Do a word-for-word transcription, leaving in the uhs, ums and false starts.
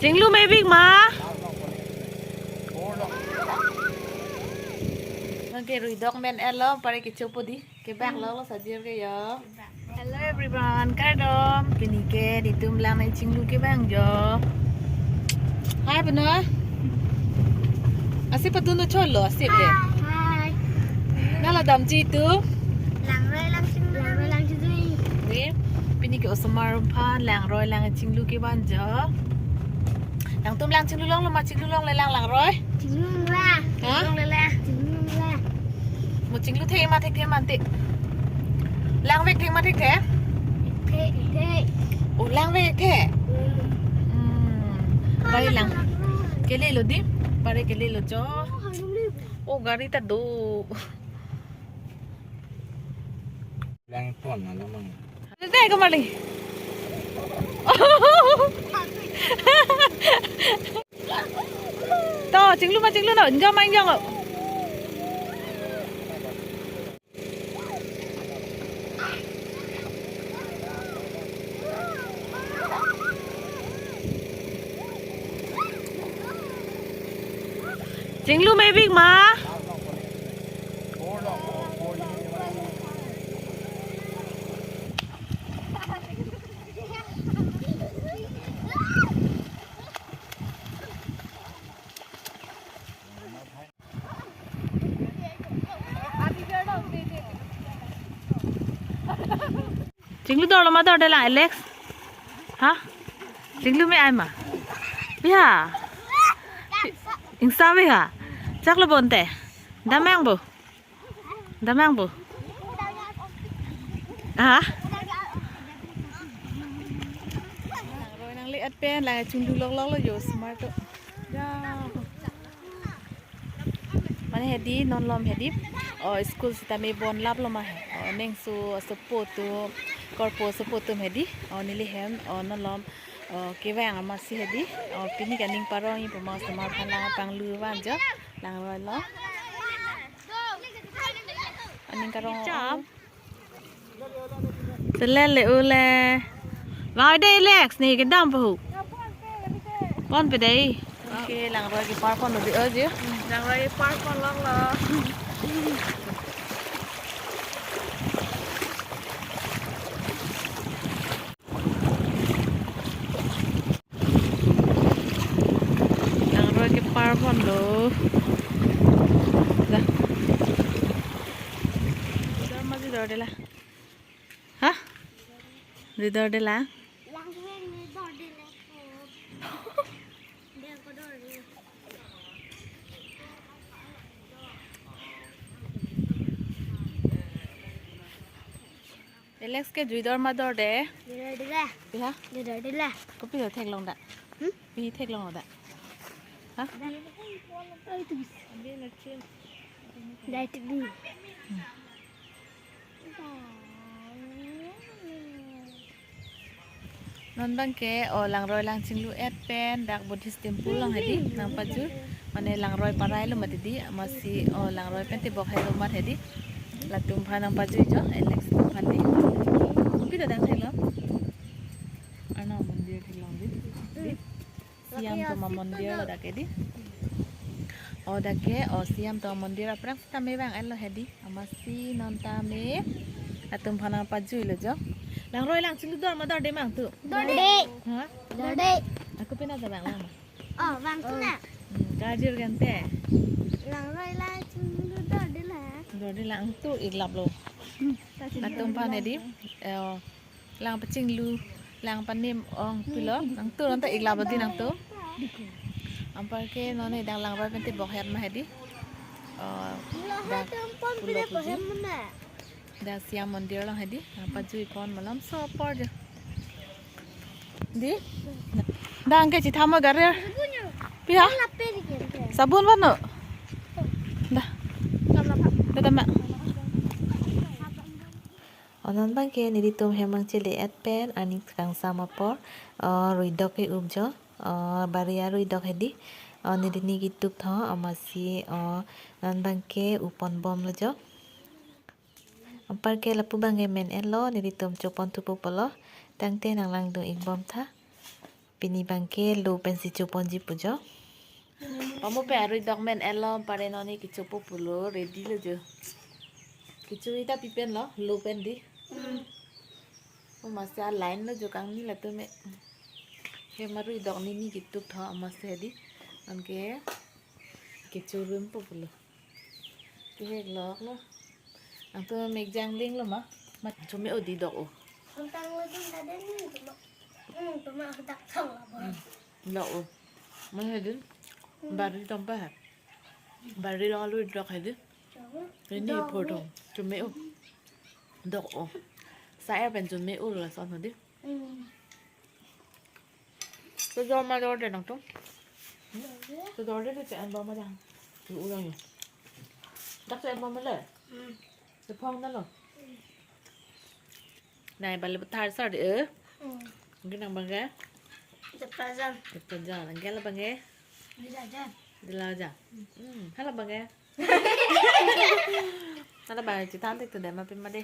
Chinglu mepik ma? Anke ruidok men-etlo, pare kechopo di. Kebang lo, lo sajir ke yo. Hello everyone, kardom. Pini ke nelitum lang nangchinglu kevang jo. Hai, Beno. Asip patu no cholo, asip de. Hai. Nala damji tu. Langroi lang chinglu. Langroi lang chinglu. Ni, pini ke osomar aphan langroi lang chinglu kevang jo. Nangtum lang chinglu longlo ma, chinglu longle lang langroi? Chinglu longle. Ha? Chinglu longle. Chinglu longle. Mo chinglu thek ma thekthe ma ante? Langvek thek ma thekthe? Thekthe. Oh, langvek thekthe? Hmm. Hmm. Pare lang. Kelelo di? Pare kelelo jo. Oh, hai, longle. Oh, gari ta do. Lang pon na lamang. Dai ko mali. To, chinglu ma chinglu no, enggak main jang. Chinglu mepik ma? Chinglu dorlo ma dorde lang, Alex? Ha? Chinglu me-ai ma? Ya. Ingsa me ha. Chaklo bonte. Damang bo. Damang bo. Ha? Langroi nangle-et pen lang chinglu loklok lo jo, smart to. Ya. Mane hedi non lom hedi. Oh, school sitame bon laplo ma he. Oh, neng su asopo atum, korpo asopo atum hedi. Oh, neli hem, oh, non lom, oh, kevang amatsi hedi. Oh, pini ke aning parong-i pu ma osomar aphan lang panglu vang jo. Langroi lo. Aning karong. Chap. Selele ule. Vang de Alex, ne kedam pu. Ponpe dei. Okay, langroi kepar ponlo di, oh, ji. Langroi kepar ponlonglo. Langroi kepar ponlo. Dah. Dah, maju dorde la. Ha? Di dorde la? Lang wen ni dorde la. Dia ko dorde. Alex ke jui dor ma dorde? Jui dorde la. Pi ha? Jui dorde la. Kopi lo theklong da? Hmm? Pi theklong da? Ha? Dai tu bis. Dai tu bis. Non bang ke, oh, langroi lang chinglu-et pen dak Buddhist temple along hedi nangpajui. Mane langroi parai lo mati di, amatsi, oh, langroi pen tebok helo mat hedi. Latum aphan nangpajui jo, Alex atum aphan di. Kopi ta dang theklong? Arnam mondir theklong di. Di. Siam atum amondir lo dak ke di. Oh, dak ke, oh, Siam atum amondir aphrang sitame vang-etlo hedi. Amatsi non tame latum aphan nangpajui lo jo. Langroi lang chinglu dor ma dorde ma nangtum? Dorde. Ha? Dorde. Ako pina ta vang lang ma? Oh, vang tu na. Hmm, kajir kan te. Langroi lang chinglu dorde la. Dorde la, nangtum ik laplo. Latum aphan hedi. Eh, oh. Lang pachinglu, lang panim ong pilo, nangtum non ta ik laplo di nangtum. Anparke non ne dak langroi pen tebok het ma hedi. Oh, dak pulo puji. Dak Siam mondir along hedi, nangpajui pon malom so apor jo. Di? Dak ke chitham o gari. Pi ha? Sabun vano? Dah. Dah tama. Oh, non bang ke nelitum hem nangchele-et pen aning kangsam apor, oh, ruidok ke-up jo, oh, bari aruidok hedi, oh, neli ni kitup tho, amatsi, oh, non bang ke up ponbomlo jo. Anparke lapu bang ke men-etlo, nelitum chopon thupo pulo, tangte nanglangdun ik bom tha. Pini abangke lo pensi choponji pu jo. Pamu pe arui dok men elom pare noni kechopo pulo ready lo jo. Kecho ita pipen lo, lo pen di. Hmm. O masi a line lo jo kangni latum me. Hem arui dok nini ketuk tho masi di. Anke kecho rum po pulo. Kehek lok lo. Nangtum mek jangling lo ma? Ma chome-o di dok-o. Ang tang lo dun ta den ni tuma. Hmm, tuma dak thang lo bo. Hmm. Dok-o. Ma he dun. Hmm. Bari tom pa ha. Bari long alu dok he dun. Chome. Ini dok por ni. Tom. Chome-o. Dok-o. Sa er pen chome-o lason ho di. Hmm. Kedor ma dor de nangtum. Kedor de de an bom ma dang. Lu ulang ya. Dak an bom le. Hmm. Sephong na lo. Nai bale thar sar de. Hmm. Mungkin nang bangke. Depajan. Depajan. Nang gel bangke. Dilajan. Dilajan. Hmm. Hala bangke. Hala bangke chitan tik tu de ma pin ma de.